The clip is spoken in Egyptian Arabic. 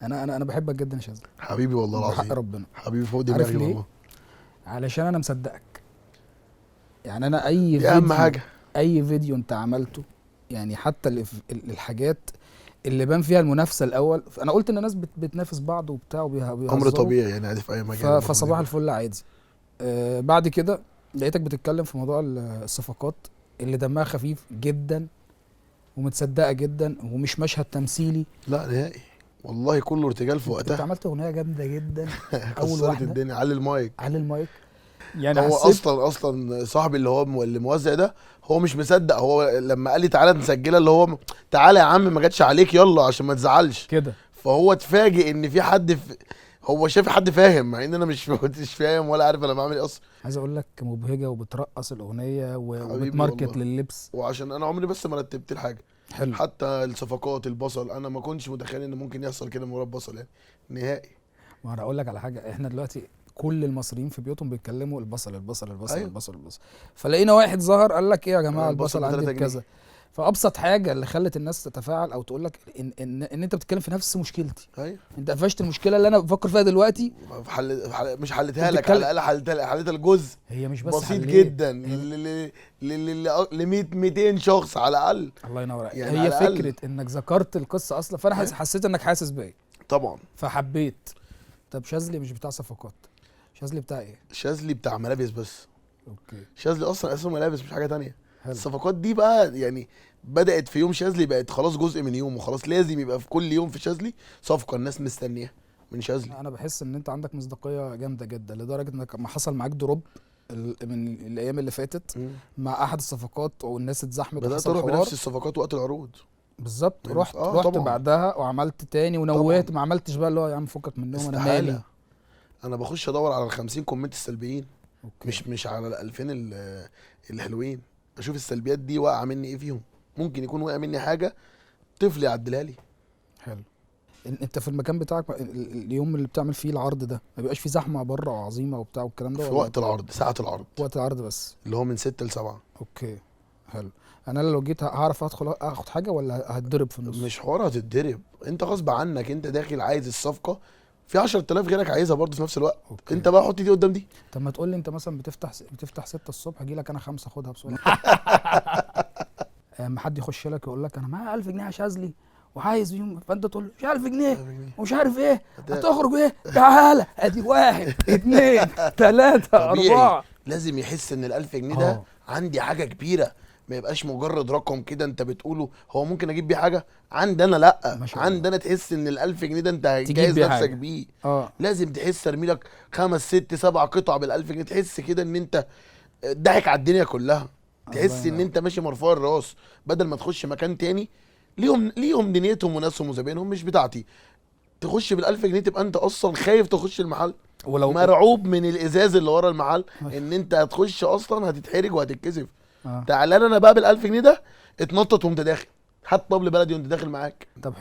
انا بحبك جدا يا شاذلي. حبيبي والله بحق العظيم. ربنا حبيبي فوق عارف دماغي ليه؟ والله. علشان انا مصدقك. يعني انا اي دي اهم فيديو، حاجة. اي فيديو انت عملته، يعني حتى الحاجات اللي بان فيها المنافسة الاول، انا قلت ان الناس بتنافس بعض وبتاع امر وبيهزروا. طبيعي يعني، عادي في اي مجال المفروض فصباح يبقى. الفل عادي. بعد كده لقيتك بتتكلم في موضوع الصفقات اللي دمها خفيف جدا ومتصدقه جدا ومش مشهد تمثيلي. لا نهائي والله، كله ارتجال في انت وقتها. عملت اغنية جامدة جدا. اول كسرت واحدة الدنيا. علي المايك. علي المايك. يعني هو حسيت اصلا صاحبي اللي هو اللي موزع ده، هو مش مصدق. هو لما قال لي تعالى نسجلها، اللي هو تعالى يا عم ما جاتش عليك يلا عشان ما تزعلش كده. فهو اتفاجئ ان في حد هو شايف حد فاهم، مع ان انا مش فاهم ولا عارف انا بعمل ايه اصلا. عايز اقول لك مبهجه وبترقص الاغنية حبيبي وبتماركت والله. لللبس. وعشان انا عمري بس ما رتبت الحاجة. حلو. حتى الصفقات البصل انا ما كنتش متخيل ان ممكن يحصل كده من ورا البصل يعني نهائي. ما انا اقول لك على حاجة، احنا دلوقتي كل المصريين في بيوتهم بيتكلموا البصل البصل البصل. أيوه. البصل البصل. فلقينا واحد ظهر قال لك ايه يا جماعة، البصل البصل عندي بتلاتة جنيه. بكذا. فابسط حاجة اللي خلت الناس تتفاعل او تقول لك ان انت بتتكلم في نفس مشكلتي. ايوه. انت قفشت المشكلة اللي انا بفكر فيها دلوقتي. مش حلتها لك، بتتكلم على الاقل حلتها الجزء هي مش بس بسيط حليت. جدا هي ل 100 200 شخص على الاقل. الله ينور عليك. يعني هي على الأقل. فكرة انك ذكرت القصة اصلا، فانا أيوة. حسيت انك حاسس بيا. طبعا. فحبيت. طب شاذلي مش بتاع صفقات، شاذلي بتاع ايه؟ شاذلي بتاع ملابس بس. okay. شاذلي اصلا اسمه ملابس مش حاجة تانية. حلو. الصفقات دي بقى يعني بدات في يوم شاذلي، بقت خلاص جزء من يومه، خلاص لازم يبقى في كل يوم في شاذلي صفقة الناس مستنياها من شاذلي. انا بحس ان انت عندك مصداقية جامدة جدا، لدرجة انك ما حصل معاك drop من الايام اللي فاتت مع احد الصفقات والناس اتزحمت بدات وحصل اروح حوار. بنفس الصفقات وقت العروض. بالظبط. رحت طبعاً. بعدها وعملت تاني ونوهت، طبعاً. ما عملتش بقى اللي هو يا عم فكك منهم انا استحالة. مالي. انا بخش ادور على ال 50 comment السلبيين. okay. مش على ال 2000 الحلوين. اشوف السلبيات دي واقعه مني ايه فيهم، ممكن يكون واقع مني حاجة طفل يعدلها لي. حلو. انت في المكان بتاعك اليوم اللي بتعمل فيه العرض ده ما بيبقاش فيه زحمة بره وعظيمة وبتاع والكلام ده؟ في ولا وقت العرض، ساعة العرض. وقت العرض بس، اللي هو من 6 ل 7. okay حلو. انا لو جيت هعرف ادخل اخد حاجة ولا هتضرب في النص؟ مش حوار هتتضرب، انت غصب عنك انت داخل عايز الصفقة، في 10000 غيرك عايزها برضه في نفس الوقت. okay. انت بقى حط دي قدام دي. طب ما تقول لي انت مثلا بتفتح 6 الصبح، اجي لك انا 5 اخدها بسرعة. اما حد يخش لك يقول لك انا معايا 1000 جنيه يا شاذلي وعايز يوم، فانت تقول له مش 1000 جنيه 1000 جنيه. ومش عارف ايه، هتخرج ايه، تعالى ادي 1 2 3 طبيعي. 4. لازم يحس ان ال 1000 جنيه ده عندي حاجة كبيرة، ما يبقاش مجرد رقم كده انت بتقوله هو ممكن اجيب بيه حاجة. عندنا لا، ما شاء الله. عندنا تحس ان ال 1000 جنيه ده انت تجيب هتجهز بيه نفسك حاجة. بيه. لازم تحس ارمي لك 5 6 7 قطع بال 1000 جنيه، تحس كده ان انت ضحك على الدنيا كلها، الله تحس ان ينور. انت ماشي مرفوع الراس، بدل ما تخش مكان تاني ليهم دنيتهم وناسهم وزباينهم مش بتاعتي. تخش بال 1000 جنيه تبقى انت اصلا خايف تخش المحل، ولو مرعوب من الازاز اللي ورا المحل ان انت هتخش اصلا هتتحرج وهتتكسف. تعالى انا بقى بال 1000 جنيه ده اتنطط وانت داخل، هات طبل بلدي وانت داخل معاك. طب